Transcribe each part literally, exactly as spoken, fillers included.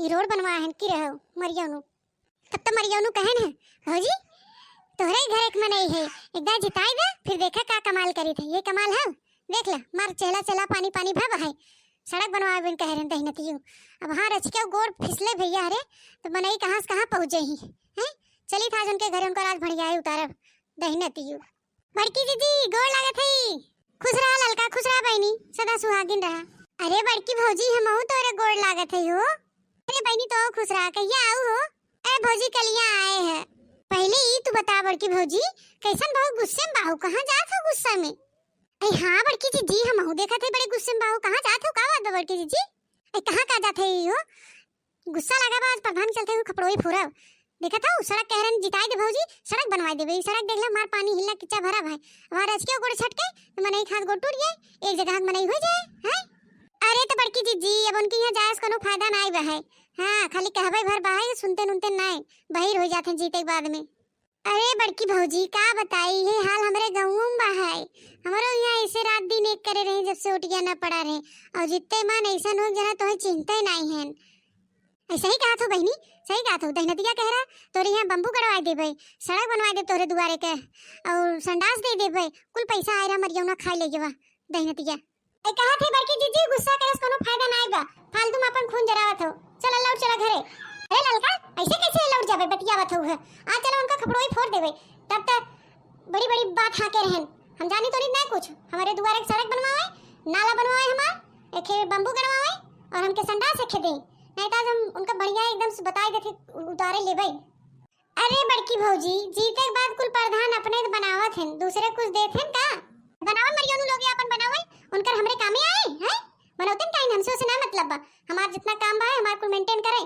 ई रोड बनवा हन की रहो मरियौनू। तब तो मरियौनू कहे न, "भौजी, तोहरे ही घर एक मनई है, एक दाई जिताई दे, फिर देखा का कमाल करी थे। ये कमाल है, देख ले, मार चेहला चेहला पानी पानी भा बहाई, सड़क बनवावे बिन कहे रहे दहिनतियो।" अब हाँ रचिका गोड़ फिसले भैया रे, तो मनई कहाँ से कहाँ पहुँच जाई हैं? चली था आज उनके घरे, उनको आज भड़ियाए उतारब दहिनतियो। बड़की जीजी, गोड़ लागत है। खुश रहा ललका, खुश रहा बहिनी, सदा सुहागिन रहा। अरे बड़की भौजी, हमहू तोरे गोड़ लागत है हो। अरे बहिनी, तो खुश रहा, कहिया आऊ हो? अरे भौजी, कलिया आए हैं। पहले ई तू बता बड़की भौजी, कैसन बहुत गुस्से में बाहू, कहाँ जात हो गुस्सा में? अरे हाँ बड़की जीजी, हमहू देखत है बड़े गुस्से में बाहू, कहाँ जात हो, का बात बा बड़की जीजी? अरे कहाँ का जात है हो? गुस्सा लगा बा, आज प्रधान चलते हुए खपड़ोई फूरब। देखत हऊ, सड़क कह रहन जिताई दे भौजी, सड़क बनवाई देबे। ई सड़क देख ले, मार पानी हिलना किच्चा भरा भाई। हमार रचिका गोड़ छटके, तो मनई खास गोड़ टूट जाए, एक जगह के मनई हो जाए, हैं? अरे तो बड़की जीजी, अब उनके यहाँ जाए से कोनो फायदा नाई बा है। हाँ, खाली कहबे भर बा है, सुनते नुनते नाई, बहिर हो जाते हैं जीते के बाद में। अरे बड़की भौजी, का बताई, ये हाल हमरे गाँव में बा है। हमरो यहाँ ऐसे रात दिन एक करे रहे, जब से ओटिया न पड़ा रहे, और जितने मन ऐसन हो जना तोहे चिंता ही नाई है। ऐसा ही कहा थो बहिनी, सही कहा थो, दहिनतिया कह रहा, तोरे यहाँ बम्बू गड़वाई देबे, सड़क बनवाई देब तोरे दुआरे के, और संडास दे देबे, कुल पैसा आए रहा मरियौना खाई ले गवा दहिनतिया। ए, कहा थे बड़की जीजी, गुस्सा करे से कोनो फायदा नाई बा, फालतू में अपन खून जरावत हो। चल लौट चला घरे। अरे ललका, ऐसे कैसे लौट जाबे, बतियावत हो है। आ चलो उनका खपड़ोई फोड़ देबे, तब तक बड़ी बड़ी बात हाँ के रहन। हम जानी तो नहीं ना कुछ, हमारे दुआरे के सड़क बनवावे, नाला बनवावे हमार, एक बम्बू गड़वावे और हमके संडास रखे दे, नहीं तो आज हम उनका बढ़िया एकदम से बताई देते उतारे लेबे। अरे बड़की भौजी, जीते के बाद कुल प्रधान अपने तो बनावत हैं, दूसरे कुछ देत हैं का? बनावन मरियोनु लोग अपन बनावे, उनकर हमरे कामे आए हैं? बनौतन का इन हमसे उसे ना मतलब बा, हमार जितना काम बा हमार कुल मेंटेन करे।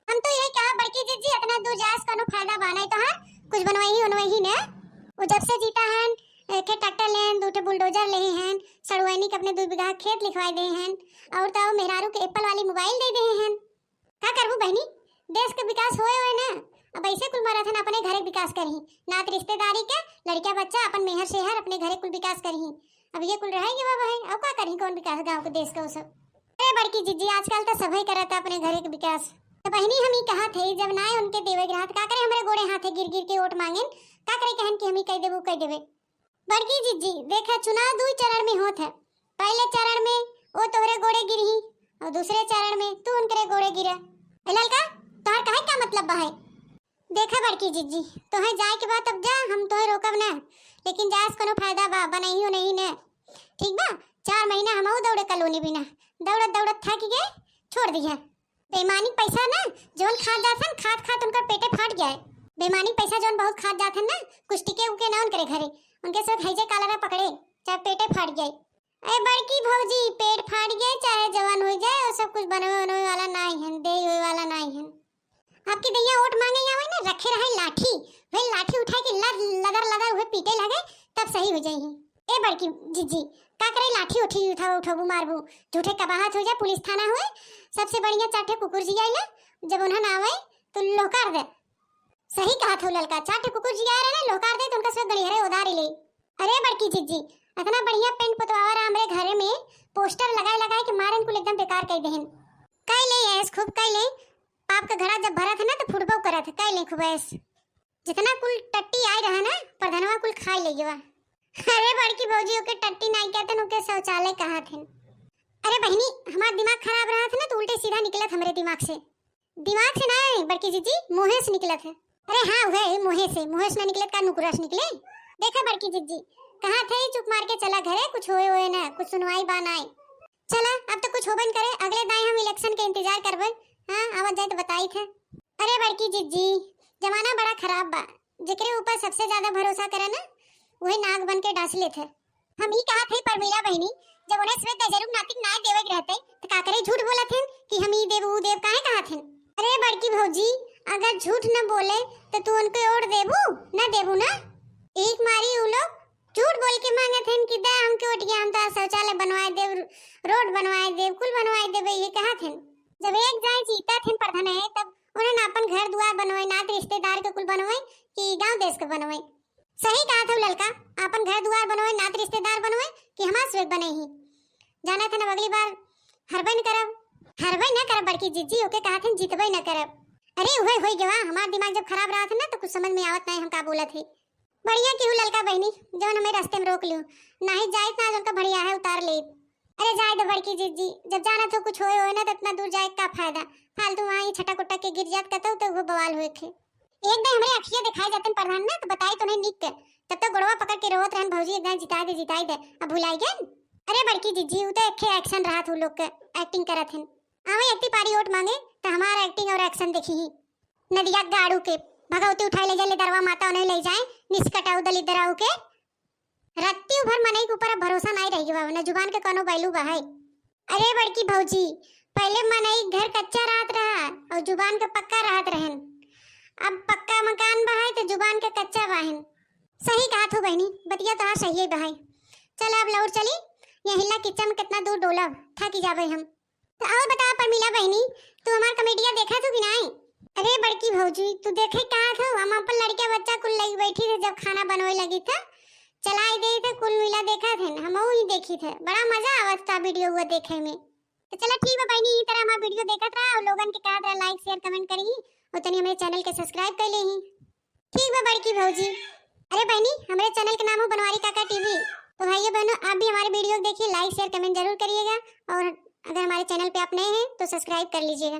हम तो यही कहा बड़की जीजी, इतना दूर जाए से कोनो फायदा बा नहीं तोहार, कुछ बनवाई ही उनवाई ही ने। वो जब से जीता है, एक ठे ट्रैक्टर ले हैं, दो ठे बुलडोजर ले हैं, सड़ुआइनी के अपने दो बीघा खेत लिखवाई दे हैं, और तो मेहरारू के एप्पल वाली मोबाइल दे दे हैं। का करबू बहिनी, देश के विकास होए होए ना, अब ऐसे कुल मरत हन अपने घरे के विकास करही, नात रिश्तेदारी के, लड़का बच्चा, अपन मेहर शेहर, अपने घरे कुल विकास करही। अब ये कुल रह गवा भाई, अब का करही, कौन विकास गाँव के, देश के, वो सब। अरे बड़की जीजी, आजकल तो सभे करत है अपने घरे के विकास। तो बहिनी हम ही कहा थे, जब ना उनके देवे के रहा, तो का करे हमरे गोड़े हाथे गिर गिर के वोट मांगेन, का करे कहन कि हम ही कह देबू, कह देबे। बड़की जीजी, देखा, चुनाव दुई चरण में होत है। पहले चरण में वो तोहरे गोड़े गिरही और दूसरे चरण में तू उनकरे गोड़े गिरा। ए ललका, तोहर कहे का मतलब बा है? देखा बड़की जीजी, तोहे जाए के बा तब जा, हम तोहे रोकब ना, लेकिन जाए से कोनो फायदा बा, बनही नहीं ना, ठीक बा? चार महीना हमहू दौड़े कॉलोनी बिना, दौड़त दौड़त थक गए, छोड़ दिया। बेईमानी पैसा ना, जौन खात जात हन, खात खात उनकर पेटे फाट गया है। बेईमानी पैसा जौन बहुत खात जात हन ना, कुछ टिके उके ना उनकरे घरे, उनके सब हैजे कालरा पकड़े, चाहे पेटे फाट गए। ए बड़की भौजी, पेट फाट गए चाहे जवन हो जाए, वो सब कुछ बनवे उनवे वाला नाई हन, दे होए वाला नाई हन। आपकी दैया वोट मांगे आवे ना, रखे रहे लाठी, वही लाठी उठाए के लद-, लदर लदर हुए पीटे लगे, तब सही हो जाई। ए बड़की जीजी, का करे लाठी उठी उठाओ, उठोबू मारबू, झूठे कबाहत हो जाए, पुलिस थाना हुए, सबसे बढ़िया चार ठे कुकुर जियाइला, जब उन्हें ना आवे तो लोहकार दे। सही कहा थो ललका, चार ठे कुकुर जिया रहे ना, लोहकार दे तो उनका सब गड़िहरे उधारी ले। अरे बड़की जीजी, इतना बढ़िया पेंट पोतवावा रहा हमरे घरे में, पोस्टर लगाए लगाए के मारन कुल एकदम बेकार कर देहन। कई ले ऐस खूब कई ले, पाप का घड़ा जब भरत है ना तो फुटबो करत है, कई ले खूब ऐस। जितना कुल टट्टी आए रहा ना, प्रधानवा कुल खाई ले गवा। अरे बड़की भौजी, ओके टट्टी नाई कहते न, ओके शौचालय कहा थे। अरे बहिनी, हमार दिमाग खराब रहा था ना, तो उल्टे सीधा निकलत हमरे दिमाग से। दिमाग से ना, बड़की जीजी, मुँहे से निकलत है। अरे हाँ, वह मुँहे से, मुँहे से ना निकलत का, नुकुरा से निकले। देखा बड़की जीजी, कहा थे चुप मार के चला घरे, कुछ होए होए ना, कुछ सुनवाई बा नाई। चला, अब तो कुछ होबे न करे, अगले दाई हम इलेक्शन के इंतजार करबे। हाँ, आवत जाए तो बताई थे। अरे बड़की जीजी, जमाना बड़ा खराब बा, जेकरे ऊपर सबसे ज्यादा भरोसा करे ना, वही नाग बन के डांस लेत है। हम ई कहा थे परमीला बहिनी, जब उन्हें श्वेत गजरूप नातिक नाय देवे के रहते, तो का करे झूठ बोलत हैं कि हम ई देब, ऊ देब, काहे कहा थे? अरे बड़की भौजी, अगर झूठ न बोले, तो तू उनके ओढ़ देबू, न देबू ना? एक मारी उ लोग झूठ बोल के मांगत हैं कि दे हमके ओटिया, हम तो शौचालय बनवाए देब, रोड बनवाए देब, कुल बनवाए देबे, ये कहा थे। जब एक जाए जीता थे प्रधान है, तब उन्हें अपन घर दुआर बनवाए, नात रिश्तेदार के कुल बनवाए कि गांव देश के बनवाए। सही कहा था ललका, अपन घर दुआर बनवाए, नात रिश्तेदार बनवाए कि हमार स्वेग बने ही। जाना था ना, अगली बार हरबे न करब। हरबे न करब बड़की जिज्जी, ओके कहत हन जीतबे न करब। अरे उहे होइ गवा, हमार दिमाग जब खराब रहत है ना तो कुछ समझ में आवत नहीं हम का बोलत है। बढ़िया किहू ललका बहिनी, जवन हमें रास्ते में रोक लियो, नाही जाइत ना आज उनका भड़िया है उतार ले। अरे जाए दो बड़की जिज्जी, जब जानत हो कुछ होए होए ना तो इतना दूर जाए का फायदा, फालतू वहाँ ही छटा कुटा के गिर जात कतौ तो वो बवाल होए थे। एक दे हमरे अखिया दिखाई जातन प्रधान ना तो बताई तो नहीं निक के, तब तो गोड़वा पकड़ के रोवत रहन भौजी, एक दाएं जिताई दे जिताई दे, अब भुलाई गए। अरे बड़की जिज्जी, उ तो एक action रहत हु लोग के, acting करत हन। आवे एक पारी वोट मांगे तो हमार acting और action देखी ही। नदिया गाड़ू के भगवती उठाए ले जाए, ले दरवा माता उन्हें ले जाए, निष्कटाऊ दलित दराऊ के। रत्ती भर मनई के ऊपर अब भरोसा नहीं रह गवा, न जुबान के कोनो value बा है। अरे बड़की भौजी, पहले मनई घर कच्चा रहत रहा और जुबान के पक्का रहत रहन, अब पक्का मकान बा है तो जुबान के कच्चा बाहिन। सही कहत हो बहिनी, बतिया तोहार सही है बहाई। चल अब लौट चली, ये हिल्ला किच्चा में कितना दूर डोलब, थकी जाबे हम। तो और बता परमिला बहिनी, तू हमार कमेडिया देखा तू कि नहीं? अरे बड़की भौजी, तू देखे कहा था, हम अपन लड़का बच्चा कुल लगी बैठी थे, जब खाना बनवे लगी था, चलाई दे थे, कुल मिला देखा थे, हम ही देखी थे, बड़ा मजा आवत था वीडियो हुआ देखे में। तो चला ठीक बा बहिनी, ई तरह हमार वीडियो देखत रहा और लोगन के कहत रहा like share comment करी और तनी हमारे channel के subscribe कर ले ही। ठीक बा बड़की भौजी। अरे बहनी, हमारे channel के नाम है बनवारी काका टीवी। तो भाइयों बहनों, आप भी हमारे वीडियो को देखिए, like share comment जरूर करिएगा। और अगर हमारे channel पे आप नए हैं तो subscribe कर लीजिएगा।